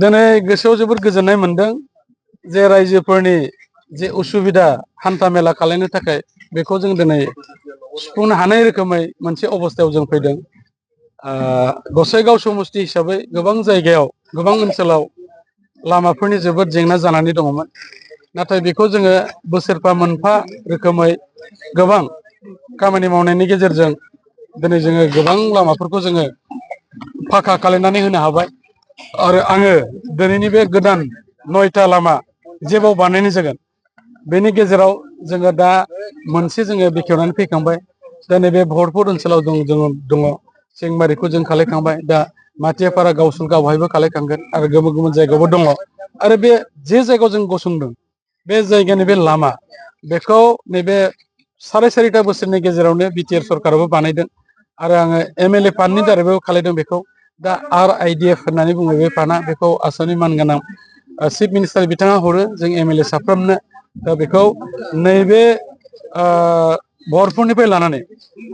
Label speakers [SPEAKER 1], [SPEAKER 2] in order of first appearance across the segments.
[SPEAKER 1] दिनै गोसोआव जोबोद गोजोननाय मोनदों जे रायजोफोरनि जे उसुबिदा हान्था मेला खालामनो थाखाय बेखौ जों दिनै सुफुंनो हानाय रोखोमै मोनसे अबस्थायाव जों फैदों। गसाइगाव समस्ति हिसाबै गोबां जायगायाव गोबां ओनसोलाव लामाफोरनि जोबोद जेंना जानानै दङमोन। नाथाय बेखौ जोङो बोसोरफा मोनफा रोखोमै गोबां खामानि मावनायनि गेजेरजों दिनै जोङो गोबां लामाफोरखौ जोङो फाखा खालामनानै होनो हाबाय। आरो आङो दिनैनि बे गोदान 9टा लामा जेबाव बानायनाय जागोन बेनि गेजेराव जोङो दा मोनसे जोङो बेखेवनानै फैखांबाय। दा नैबे भरतपुर ओनसोलाव दङ सिंमारिखौ जों खालायखांबाय। दा माथियापारा गावहायबो खालायखांगोन आरो गुबुन गुबुन जायगायावबो दङ। आरो बे जे जायगायाव जों गसंदों बे जायगानि बे लामा बेखौ नैबे 4.5 बोसोरनि गेजेरावनो बिटिआर सरकाराबो बानायदों आरो आङो एमएलए फान्डनि दारैबो खालायदों बेखौ। दा RIDF होननानै बुङो बे फान्डआ, बेखौ आसामनि मानगोनां चिफ मिनिस्टार बिथाङा हरो जों एमएलए साफ्रोमनो। दा बेखौ नैबे भरतपुरनिफ्राय लानानै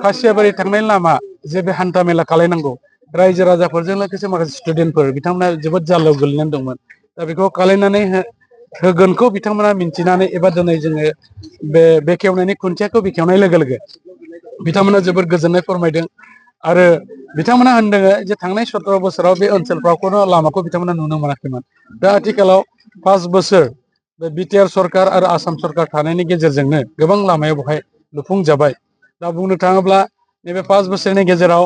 [SPEAKER 1] खासियाबारि थांनाय लामा जे बे हान्था मेला खालायनांगौ रायजो राजाफोरजों लोगोसे माखासे स्टुडेन्टफोर बिथांमोना जोबोद जाल्लायाव गोलैनानै दंमोन। दा बेखौ खालायनानै होगोनखौ बिथांमोना मिन्थिनानै एबा दिनै जोङो बे बेखेवनायनि खुन्थियाखौ बेखेवनाय लोगो लोगो बिथांमोना जोबोद गोजोननाय फोरमायदों। आरो बिथांमोना होनदों जे थांनाय 17 बोसोराव बे ओनसोलफ्राव खुनु लामाखौ बिथांमोना नुनो मोनाखैमोन। दा आथिखालाव 5 बोसोर बे बिटिआर सरकार आरो आसाम सरकार थानायनि गेजेरजोंनो गोबां लामाया बेवहाय लुफुंजाबाय। दा बुंनो थाङोब्ला नैबे 5 बोसोरनि गेजेराव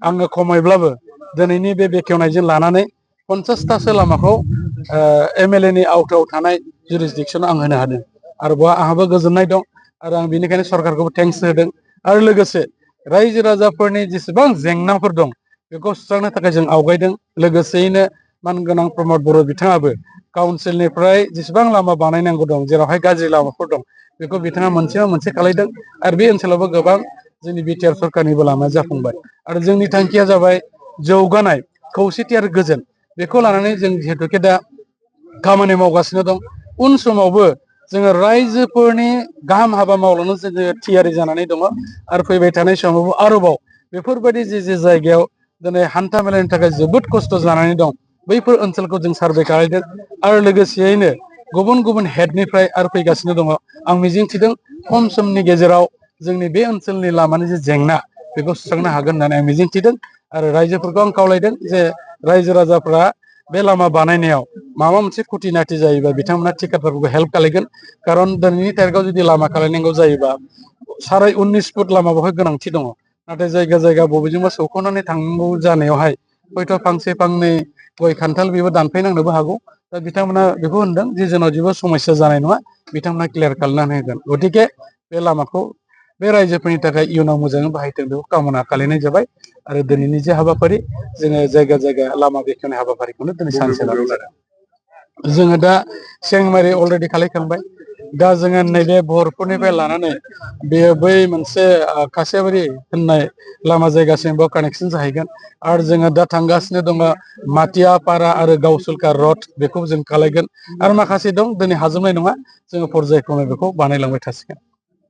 [SPEAKER 1] आङो खमैब्लाबो दिनैनि बे बेखेवनायजों लानानै 50थासो लामाखौ एमएलए नि आवथायाव थानाय जुरिसडिक्सनाव आं होनो हादों। आरो बेवहाय आंहाबो गोजोननाय दं आरो आं बेनिखायनो सरकारखौबो थेंक्स होदों। आरो लोगोसे रायजो राजाफोरनि जेसेबां जेंनाफोर दं बेखौ सुस्रांनो थाखाय जों आवगायदों। लोगोसेयैनो मानगोनां प्रमद बर' बिथाङाबो काउन्सिलनिफ्राय जेसेबां लामा बानायनांगौ दं जेरावहाय गाज्रि लामाफोर दं बेखौ बिथाङा मोनसेबा मोनसे खालायदों। आरो बे ओनसोलावबो गोबां जोंनि बिटिआर सरकारनिबो लामाया जाफुंबाय। आरो जोंनि थांखिया जाबाय जौगानाय, खौसेथि आरो गोजोन। बेखौ लानानै जों जिहेतुके दा खामानि मावगासिनो दं। उन समावबो जोङो रायजोफोरनि गाहाम हाबा मावलांनो जोङो थियारि जानानै दङ। आरो फैबाय थानाय समावबो आरोबाव बेफोरबायदि जे जायगायाव दिनै हान्था मेलानि थाखाय जोबोद खस्थ' जानानै दं बैफोर ओनसोलखौ जों सार्भे खालायदों। आरो लोगोसेयैनो गुबुन गुबुन हेडनिफ्राय आरो फैगासिनो दङ। आं मिजिंथिदों खम समनि गेजेराव जोंनि बे ओनसोलनि लामानि जे जेंना बेखौ सुस्रांनो हागोन होननानै आं मिजिंथिदों। आरो रायजोफोरखौ आं खावलायदों जे रायजो राजाफ्रा बे लामा बानायनायाव माबा मोनसे खुथि नाथि जायोबा बिथांमोना थिकादारफोरखौ हेल्प खालायगोन। खारन दिनैनि तारिखाव जुदि लामा खालायनांगौ जायोबा 19.5 फुट लामा बेवहाय गोनांथि दङ। नाथाय जायगा जायगा बबेजोंबा सौख'नानै थांनांगौ जानायावहाय हयथ' फांसे फांनै गय खान्थाल बेबो दानफायनांनोबो हागौ। दा बिथांमोना बेखौ होनदों जे जोंनाव जेबो समस्या जानाय नङा, बिथांमोना क्लियार खालामनानै होगोन। गतिके बे लामाखौ बे रायजोफोरनि थाखाय इयुनाव मोजाङै बाहायथों बेखौ कामना खालायनाय जाबाय। आरो दिनैनि जे हाबाफारि जोङो जायगा जायगा लामा बेखेवनाय हाबाफारिखौनो दिनै सानसे लानाय जादों। जोङो दा सेंमारि अलरेडि खालायखांबाय। दा जोङो नैबे भरतपुरनिफ्राय लानानै बेयो बै मोनसे खासियाबारि होननाय लामा जायगासिम बेयाव कानेक्सन जाहैगोन। आरो जोङो दा थांगासिनो दङ माथियापारा आरो गावसुलका रड, बेखौ जों खालायगोन। आरो माखासे दं दिनै हाजोबनाय नङा, जोङो पर्जायक्रमै बेखौ बानायलांबाय थासिगोन।